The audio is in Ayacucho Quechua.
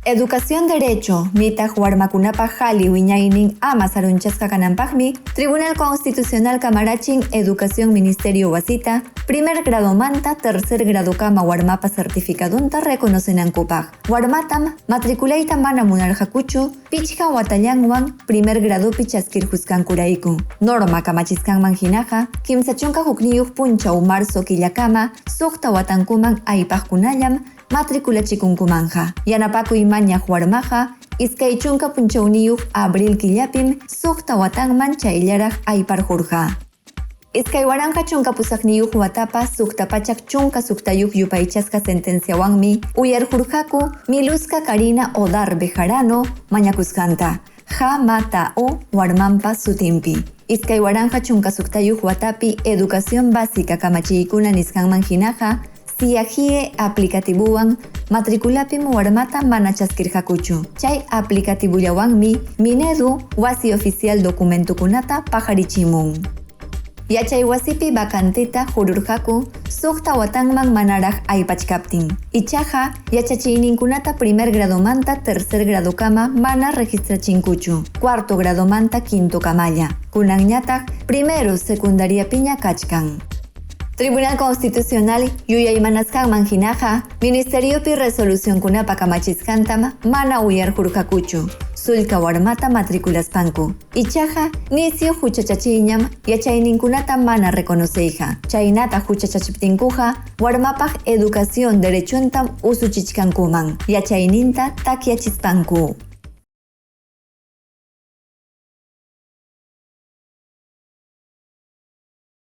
Educación Derecho, mitaq warmakunapaq qhali wiñaynin ama sarunchasqa kananpaqmi, Tribunal Constitucional kamarachin Educación Ministerio wasita, primer gradomanta tercer gradokama warmapa certificadunta reconocenankupaq. Warmatam matriculayta mana munarqakuchu pichqa watallanwan primer gradopi chaskirqusqankurayku. Norma kamachisqanman hinaqa, 31 punchaw marzo killakama suqta watankuman aypaqkunallam matriculachikunkumanqa. Yanapakuy mañaq warmaqa 20 punchawniyuq abril killapim suqta watanman chayllaraq ayparqurqa. 2018 watapa 616 yupaychasqa sentenciawanmi uyarqurqaku Miluska Karina Odar Bejarano mañakusqanta J-M-T-O warmanpa sutinpi. 2016 watapi Educación Básica kamachiykuna nisqanman hinaqa SIAGIE aplicativowan matriculapim warmata mana chaskirqakuchu. Chay aplicativollawanmi Minedu wasi oficial documentokunata paqarichimun. Yachay wasipi vacanteta hururqaku suqta watanman manaraq aypachkaptin. Ichaqa yachachiyninkunata primer gradomanta tercer gradokama mana registrachinkuchu. Cuarto gradomanta quinto kamalla. Kunanñataq primero secundariapiña kachkan. Tribunal Constitucional yuyaymanasqanman hinaqa Ministeriopi resolucionkunapa kamachisqantam mana uyarqurqakuchu. Sullka warmata matriculaspanku. Ichaqa nisyu huchachachiyñam yachayninkunata mana reconoceyqa. Chaynata huchachachiptinkuqa warmapaq educación derechuntam usuchichkankuman. Yachayninta takyachispanku.